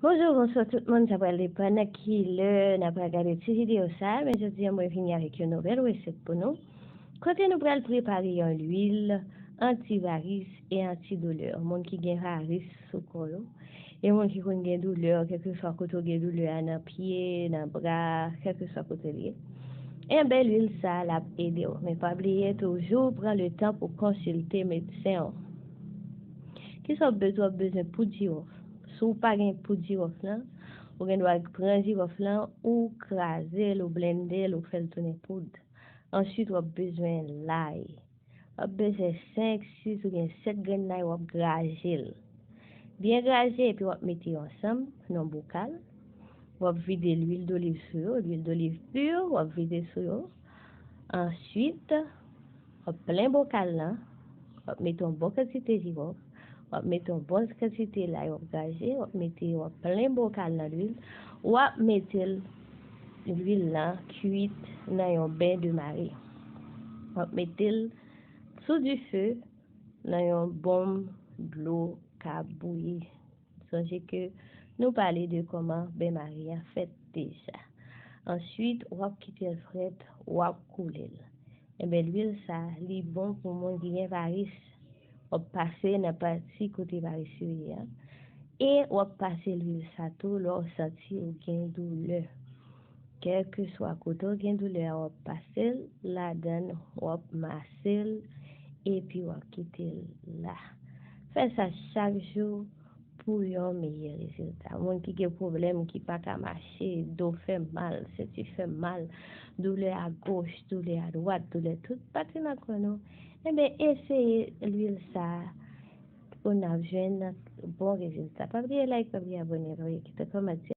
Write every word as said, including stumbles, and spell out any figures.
Bonjou, bonswa tout moun, sa pral depann nan ki lè n ap gade ti videyo sa a, men jodi a mwen vini avèk yon nouvèl resèt pou nou, kote nou pral prepare yon lwil anti varis e anti doulè. Moun ki gen varis sou kò yo, e moun ki konn gen doulè, kèlkeswa kote w gen doulè a, nan pye, nan bra, kèlkeswa kote l ye. Enben, lwil sa a, l ap ede w. Men pa bliye toujou pran le tan pou konsilte medsen w. Kisa w bezwen? W ap bezwen poud jiwòf. Si w pa gen poud jiwòf lan, ou gen dwa pran jiwòf lan, ou kraze l, ou blende l, ou fè l tounen poud. Answit, w ap bezwen lay. W ap bezwen senk, sis oubyen sèt grenn lay, w ap graje l. Byen graje, epi w ap mete yo ansanm nan bokal. W ap vide lwil doliv sou yo, lwil doliv pi, w ap vide sou yo. Answit, w ap plen bokal lan, w ap mete yon bon kantite jiwòf, w ap mete yon bon kantite lay w ap graje, w ap mete, w ap plen bokal lan lwil, w ap mete l, lwil lan kwit nan yon ben de mari. W ap mete l sou dife nan yon bonm dlo k ap bouyi. Sonje ke nou pale de kòman ben mari a fèt deja. Answit, w ap kite l frèt, w ap koule l. Enben, lwil sa a, li bon pou moun ki gen varis. W ap pase nan pati kote varis yo ye a. E w ap pase lwil sa tou lè w santi w gen doulè. Kèlkeswa kote w gen doulè a, w ap pase l ladan l, w ap mase l, epi w ap kite l la. Fè sa chak jou pou yon meyè rezilta. Moun ki gen pwoblèm, ki pa ka mache, do fè mal, senti fè mal, doulè a goch, doulè a dwat, doulè tout pati nan kò nou, enben, eseye lwil sa a pou n ap jwenn bon rezilta. Pa bliye like, pa bliye abòne, pa bliye kite kòmantè.